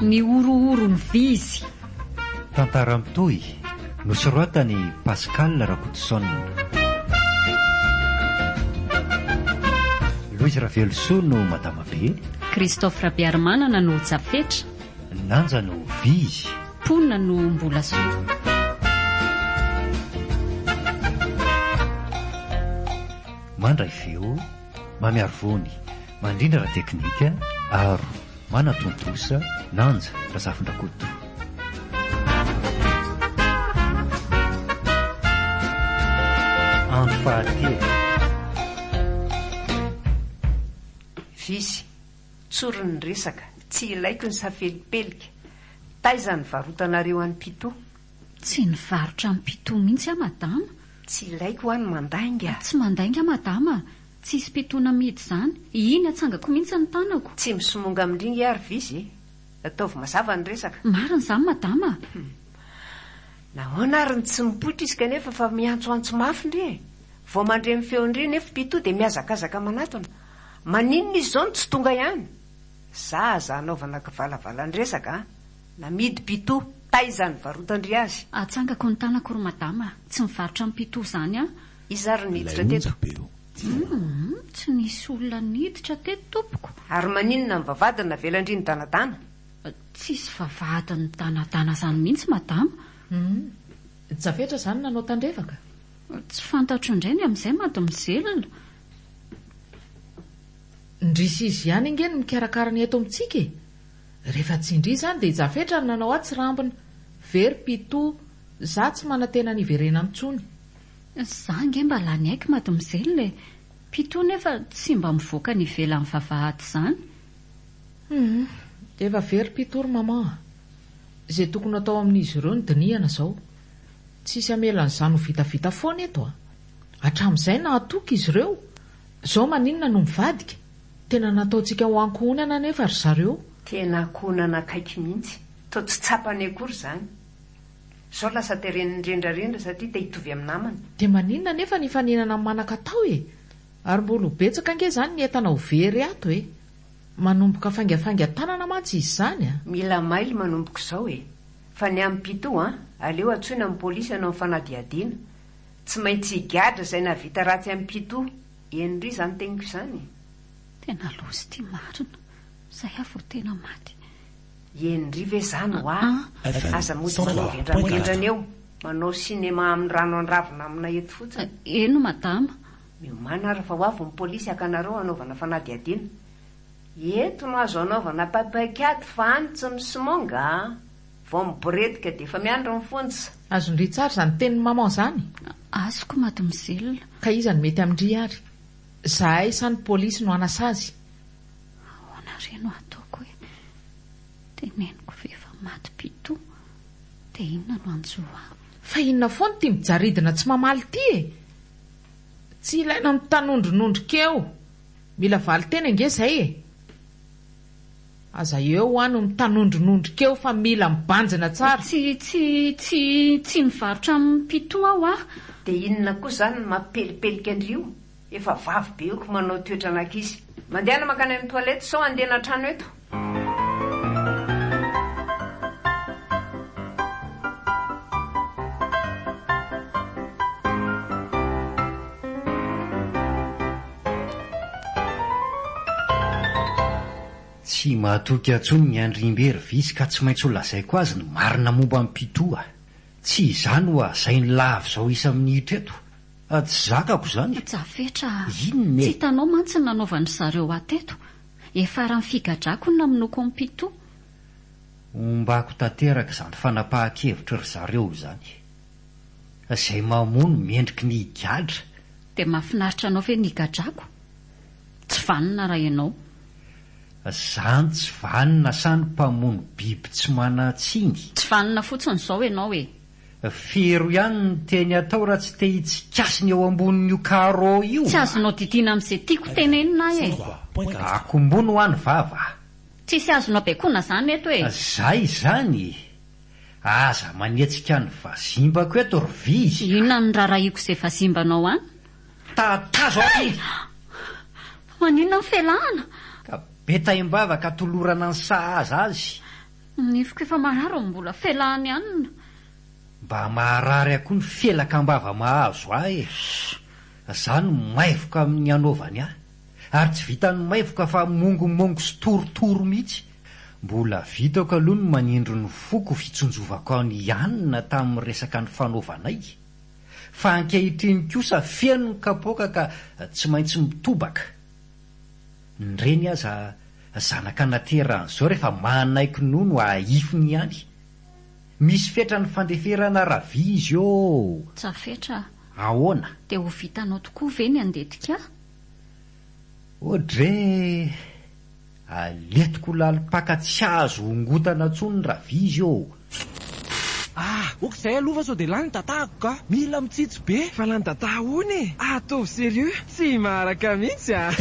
Ny horohoron'ny vizy. Tantara mitohy, nosoratan'i Pascal Rakotoson. Louise Ravelosoa no Madama Be. Christophe Rabearimanana no Jafetra. Nanja no Vizy. Mponina no Mbolasoa. Mandray feo, Mamy Arivony, mandrindra ara-teknika, Aro, manatontosa, Nanja Razafindrakoto. Andro fahatelo. Visy, tsory ny resaka, tsy ilaiko ny safelipelika. Taiza nivarotanareo an'i Pito? Tsy nivarotra an'i Pito mihitsy aho madama. Tsy ilaiko hoa ny mandainga. Tsy mandainga madama a! Tsisy Pito namidy izany. Iny atsangako mihitsy ny tanako. Tsy misomonga amin-dry nge ary v'izy e! Ataovy mazava ny resaka. Marina izany madama a! Hum. Nahoana ary no tsy mipoitra izy kanefa fa miantsoantso mafy ndry e? Vao mandre ny feon-dry nefa Pito dia mihazakazaka manatona. Maninona izy izao no tsy tonga ihany? Za aza anaovana kivalavalan-dresaka a! Namidy Pito, taiza nivarotan-dry azy? Atsangako ny tanako ry madama a! Tsy mivarotra an'i Pito izany aho. Iza ary no niditra teto? Humm, tsy nisy olona niditra teto tompoko. Ary maninona ny vavahady navelan-dry nidanadana? Tsisy vavahady nidanadana izany mihitsy madama. Humm, Jafetra izany nanao tandrevaka? Tsy fantatro indray ny amin'izay mademoiselle. Ndry sy izy ihany ange no mikarakara ny eto amintsika e! Rehefa tsy ndry izany dia i Jafetra no nanao ahy tsirambina. Very Pito, za tsy manantena ny hiverenany intsony. Za ange mba lany aiky mademoiselle e! Pito nefa tsy mba mivoaka any ivelan'ny vavahady izany. Humm, efa very Pito ry maman a! Izay tokony hatao amin'izy ireo no dinihana izao. Tsisy hamela an'izany ho vitavita foana eto a! Hatramin'izay nahatoky izy ireo, izao maninona no mivadika? Tena nataontsika ho ankohonana anefa ry zareo. Tena ankohonana akaiky mihitsy. Toa tsy tsapany akory izany. Izao lasa tereny rendrarendra satria te hitovy amin'ny namany. Dia maninona anefa ny hifaninana amin'ny manan-katao e? Ary mbola ho betsaka ange izany ny entana ho very ato e! Manomboka faingafaingan-tanana mantsy izy izany a! Mila mailo manomboka izao e! Fa ny amin'i Pito an, aleo antsoina ny polisy hanao ny fanadihadiana. Tsy maintsy higadra izay nahavita ratsy an'i Pito. Eny ry izany teniko izany. Tena loza ity marina. Zay aho vao tena maty. Eny ry ve zany hoa? Aza mody manao vendrambendrana eo. Manao cinéma amin'ny rano an-dravina aminay eto fotsiny. Eny madama. Miomàna ary fa ho avy ny polisy haka anareo hanaovana fanadihadiana. Eto no azo anaovana papaikady fa any tsy mismonga a! Vao miboredika dia efa miandry ny fonja. Azon-dry tsara izany tenin'i maman izany? Azoko mademoiselle. Ka iza no mety amin-dry ary? Zahay sa ny polisy no hanasazy? Ahoana re no ataoko e? Teneniko ve fa maty Pito? Dia inona no hanjo ahy? Fa inona foana ity mijaridina tsy mamaly ity e? Tsy ilaina mitanondronondrika eo. Mila valin-teny ange izay e! Aza eo hoa no mitanondronondrika eo fa mila mibanjina tsara. Tsy, tsy, tsy, tsy mivarotra amin'ny Pito aho ah! Dia inona koa izany no mampipelipelika an-dry io? Efa vavy be io ko manao toetran'ankizy. Mandehana mankany amin'ny toilette sao handena trano eto. Tsy mahatoky intsony ny andrimbe ry Visy ka tsy maintsy ho lazaiko azy ny marina momba an'i Pito a! Tsy izaho no hazainy lava izao isa-minitra eto a! Tsy zakako izany! Jafetra a! Inona e? Tsy hitanao mantsy ny nanaovan-dry zareo ahy teto. Efa raha ny figadrako no namonoako an'i Pito. Ombako tanteraka izany fanapahan-kevitry ry zareo izany. Izay mamono mendriky ny higadra. Dia mahafinaritra anao ve ny higadrako? Tsy vanona raha ianao. Zany tsy vanona sa ny mpamono biby tsy manan-tsiny? Tsy vanona fotsiny izao ianao e! Fero ihany ny teny atao raha tsy te hitsikasina eo ambonin'io carreau io. Tsy azonao didiana amin'izay tiako tenenina aho e! Akombony hoa ny vava a! Tsisy azonao baikoana izany eto e! Zay izany e! Aza manetsika ny vazimbako eto ry vizy a! Inona no rarahiko izay vazimbanao any? Tatazo aty! Fa maninona ny felahana? Ka be taim-bava ka tolorana ny sahaza azy. Ny nifiko efa marary no mbola felahany hanina. Mba maharary ahy koa ny felaka am-bava mahazo ahy e! Za no maivoka amin'ny anaovany ahy. Ary tsy vitan'ny maivoka fa mongomongo sy torotoro mihitsy. Mbola vitako aloha ny manindry ny foko ho fitsonjovako an'i Anna tamin'ny resaka nifanaovanay. Fa ankehitriny kosa feno ny kapoaka ka tsy maintsy mitobaka. Ny reny aza zanaka nateran'izao rehefa manaiky nono ahifiny ihany. Misy fetra ny fandeferana ravizy ô! Tsafetra a! Ahoana? Dia ho vitanao tokoa ve ny handetika ahy? Audrey! Aletiko ho lalim-paka tsy azo hongotana intsony ravizy ô! Ah! Ok zay aloha fa sao dia lany datako ka! Mila mitsitsy be! Fa lany data ahoana e? Ataovy sérieux! Tsy maharaka mihitsy a!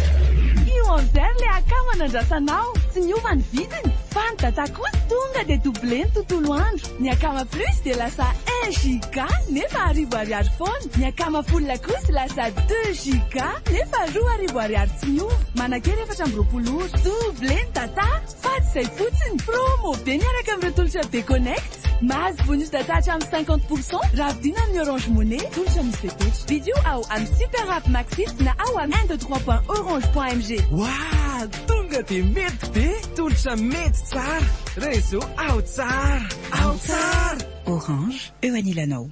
Io amizay ry le akama nandrasanao, tsy niova ny vidiny fa ny data kosa tonga dia doublé ny tontolo andro. Ny akama plus dia lasa un giga nefa arivo ariary foana, ny akama full kosa lasa deux giga nefa 2000 ariary tsy miova. Manan-kery 24 ora. Doublé ny data fa tsy izay fotsiny, promo be miaraka amin'ireo tolotra be connect. Mahazo bonus data hatramin'ny 50 pour cent raha vidiana amin'ny Orange Money, tolotra misy fepetra. Vidio ao amin'ny Super App Maxit na ao amin'ny un deux trois point orange point mg. Waah! Tonga dia mety be! Tolotra mety tsara! Réseau ao tsara! Ao tsara! Orange, eo anilanao.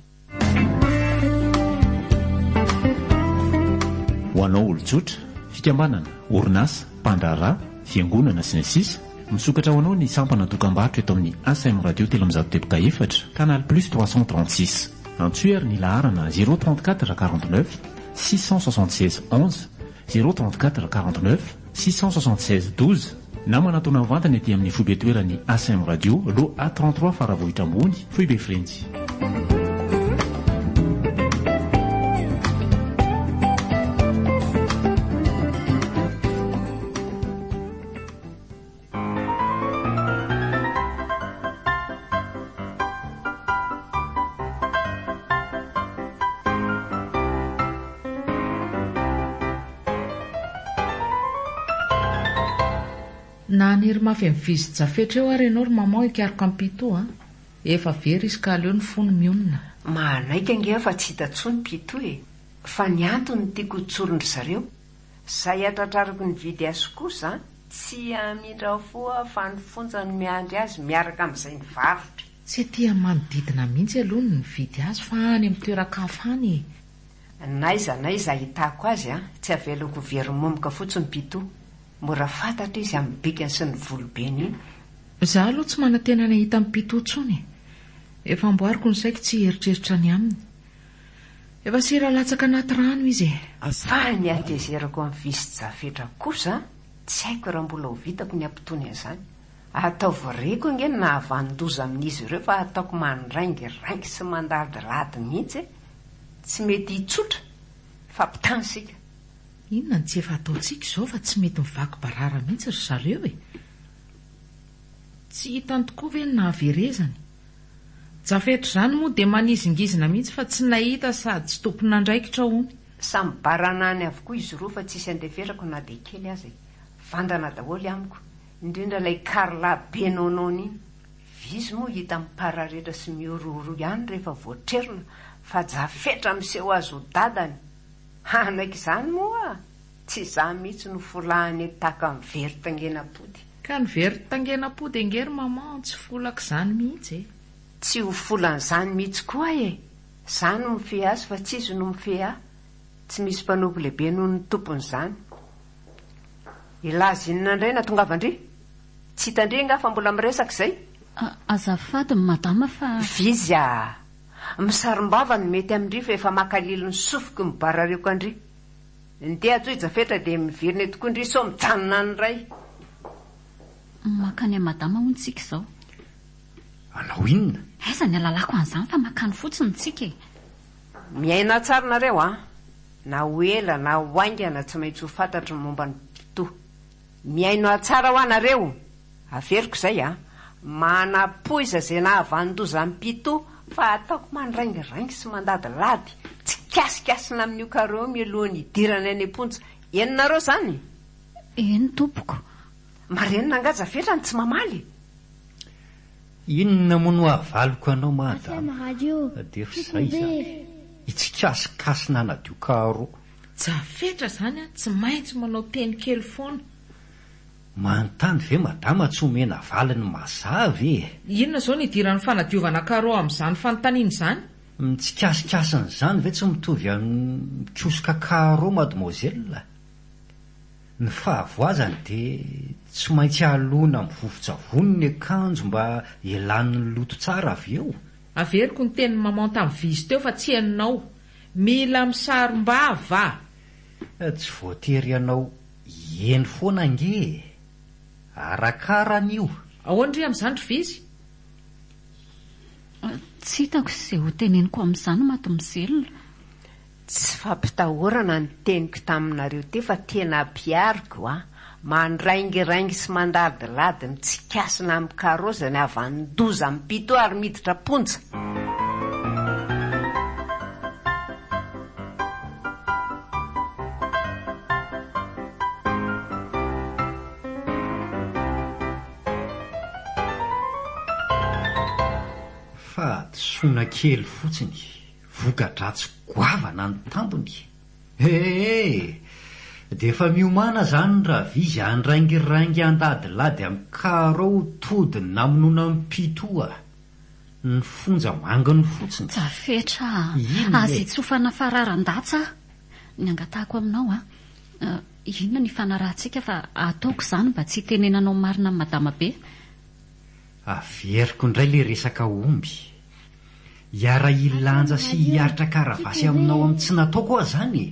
Ho anao olon-tsotra, fikambanana, orinasa, mpandraharaha, fiangonana, sy ny sisa Misokatra ho anao ny sampana dokam-barotra eto amin'ny ACM Radio 304, Canal Plus 336. Antsoy ary ny laharana 034 49 676 11, 034 49 676 12 na manatona mivantana ety amin'ny foibe toeran'ny ACM Radio, Lot A 33 Faravohitra Ambony, Foibe Frenjy. Naniry mafy an'i Vizy Jafetra eo ary ianao ry maman hikaroka an'i Pito a! Efa very izy ka aleo ny fony mionona. Manaiky ange aho fa tsy hita tsony Pito e! Fa ny antony tiako ho tsorin-dry zareo, Zay hatratrariko nividy azy kosa tsy hamindra fo aho fa ny fonja no miandry azy miaraka amin'izay nivarotra. Tsy aty amin'ny manodidina mihitsy aloha no nividy azy fa any amin'ny toeran-kafa any e. N'aiza n'aiza ahitako azy an, tsy avelako ho very momoka fotsiny Pito. Mora fantatra izy amin'ny bikany sy ny volobeny iny. Za aloha tsy manantena ny hahita an'i Pito intsony e. Efa amboariko ny saiko tsy hieritreritra ny aminy. Efa sira latsaka anaty rano izy e. Fa ny hatezerako amin'i Visy Jafetra kosa, tsy haiko raha mbola ho vitako ny hampitony an'izany. Ataovy reko ange ny nahavanon-doza amin'izy ireo fa ataoko mandraingiraingy sy mandadilady mihitsy e! Tsy mety hitsotra fa mpitana isika. Inona no tsy efa ataontsika izao fa tsy mety mivaky barara mihitsy ry zareo e! Tsy hitany tokoa ve ny nahaverezany? Jafetra izany moa dia manizingizina mihitsy fa tsy nahita sady tsy tompon'andraikitra hono. Samy baranany avokoa izy roa fa tsisy andeferako na dia kely aza e! Vandana daholo amiko, indrindra ilay Carla be nonon iny. Vizy moa hita mipararetra sy mihorohoro ihany rehefa voatrerona fa Jafetra miseho azy ho dadany! Hanaiky izany moa? Tsy izaho mihitsy no folahany tahaka ny very tangena-pody. Ka ny very tangena-pody ange ry maman tsy folaka izany mihitsy e! Tsy ho folan'izany mihitsy koa e! Izaho no mifehy azy fa tsy izy no mifehy ahy. Tsy misy mpanompo lehibe noho ny tompony izany. Hilaza inona indray natongavan-dry? Tsy hitan-dry angaha fa mbola miresaka izay? Azafady madama fa. Vizy a! Misarom-bava no mety amin-dry fa efa makalily ny sofiko mibarareoka an-dry. Ndeha atsoy Jafetra dia miverina eto koa ndry sao mijanona any indray. Mankany amin'i madama hono tsika izao. Hanao inona? Aiza ny alalako an'izany fa mankany fotsiny tsika e. Miainà tsara nareo an! Na ho ela na ho haingana tsy maintsy ho fantatro ny momba an'i Pito. Mihainoa tsara hoa nareo! Averiko izay a! Manapoiza izay nahavanon-doza an'i Pito fa ataoko mandraingiraingy sy mandadilady, tsy kasikasina amin'io carreau io mialohan'ny hidirany any am-ponja. Henonareo izany? Eny tompoko. Marenina angaha Jafetra no tsy mamaly? Inona moa no havaliko anao madama? ACM Radio, Dia efa izay izany. Hitsikasikasina hanadio carreaux. Jafetra izany an, tsy maintsy manao teny kely foana. Manontany ve madama tsy omena valiny mazava e? Inona izao no idiran'ny fanadiovana carreaux amin'izany fanontaniana izany? Mitsikasikasina izany ve tsy mitovy amin'ny mikosoka carreaux mademoiselle? Ny fahavoazany dia tsy maintsy alona amin'ny vovon-tsavony ny akanjo mba hialan'ny loto tsara avy eo. Averiko ny tenin'i maman tamin'ny vizy teo fa tsy henonao. Mila misarom-bava! Tsy voatery hanao eny foana ange e! Arakarany io. Ahoana ry amin'izany ry vizy? Tsy hitako izay ho teneniko amin'izany mademoiselle. Tsy fampitahorana ny teniko taminareo teo fa tena ampihariko a! Mandraingiraingy sy mandadilady mitsikasina amin'ny carreau izay nahavanon-doza amin'i Pito ary miditra am-ponja. Fahadisoana kely fotsiny. Voka-dratsy goavana ny tambiny. Ee! Dia efa miomàna izany Ravizy handraingiraingy handadilady amin'ny carreau ho tody ny namonoana an'i Pito a! Ny fonja manginy fotsiny. Jafetra a! Inona Aza e? itsofana fararan-datsa a! Ny angatahako aminao a! Inona ny ifanarahantsika fa ataoko izany mba tsy hitenenanao marina amin'i Madama be. Averiko indray ilay resaka omby. Hiara-hilanja sy hiaritra karavasy aminao amin'ny tsy nataoko aho izany e!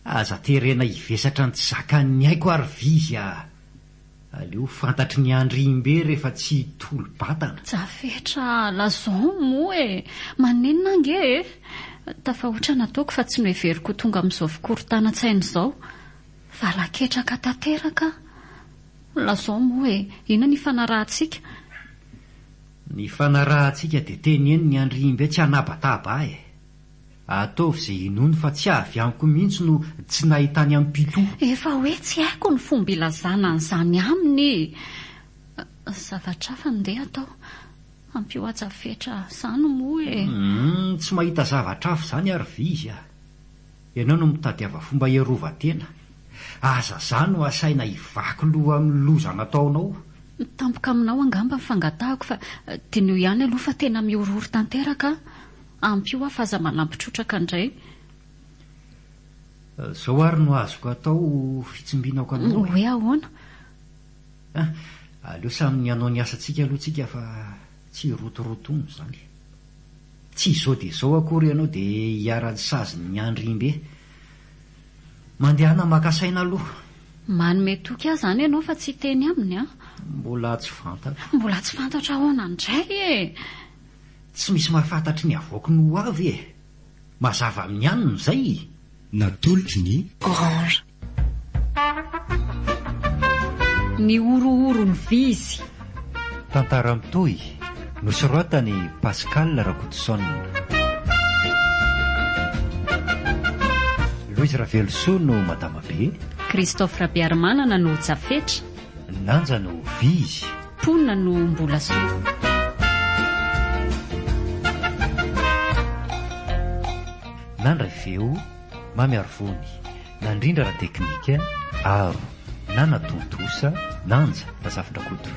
Aza terena hivesatra ny tsy zakan'ny aiko ary vizy a! Aleo fantatry ny andrimbe rehefa tsy hitolo-batana. Jafetra a! Lazao moa e! Manenina ange e! Tafahoatra nataoko fa tsy noheveriko ho tonga amin'izao fikorontanan-tsaina izao. Valaketraka tanteraka aho. Lazao moa e! Inona ny ifanarahantsika? Ny ifanarahantsika dia teneno ny andrimbe tsy hanabataba ahy e! Ataovy izay inoany fa tsy avy amiko mihitsy no tsy nahitany an'i Pito. Efa hoe tsy haiko ny fomba ilazana an'izany aminy e! Zavatra hafa no ndeha atao. Ampio Hajafetra izany moa e! Humm, tsy mahita zavatra hafa izany ary Vizy a! Ianao no mitadiava fomba hiarovan-tena. Aza za no asaina hivaky loha amin'ny loza nataonao. Tampoka aminao angamba ny fangatahako fa diniho ihany aloha fa tena mihorohoro tanteraka aho. Ampio aho fa aza manampy trotraka indray. Zao ary no azoko atao ho fitsimbinako anao e. Hoe ahoana? Ah, aleo samy hanao ny asantsika aloha tsika fa tsy hirotorotono izany. Tsy izao dia izao akory ianao dia hiharan'ny sazin'ny andrimbe. Mandehana maka saina aloha. Manome toky ahy izany ianao fa tsy hiteny aminy an? Mbola tsy fantatro. Mbola tsy fantatra ahoana indray e? Tsy misy mahafantatry ny avoaky ny ho avy e! Mazava amin'ny anona izay? Natolotry ny. Orange. Ny horohoron'ny vizy. Tantara mitohy, nosoratan'i Pascal Rakotoson. Louise Ravelosoa no Madama Be. Christophe Rabearimanana no Jafetra. Nanja no Vizy. Mponina no Mbolasoa. Nandray feo, Mamy Arivony, nandrindra ara-teknika, Aro, nanatontosa, Nanja Razafindrakoto.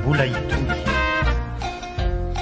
Mbola hitohy.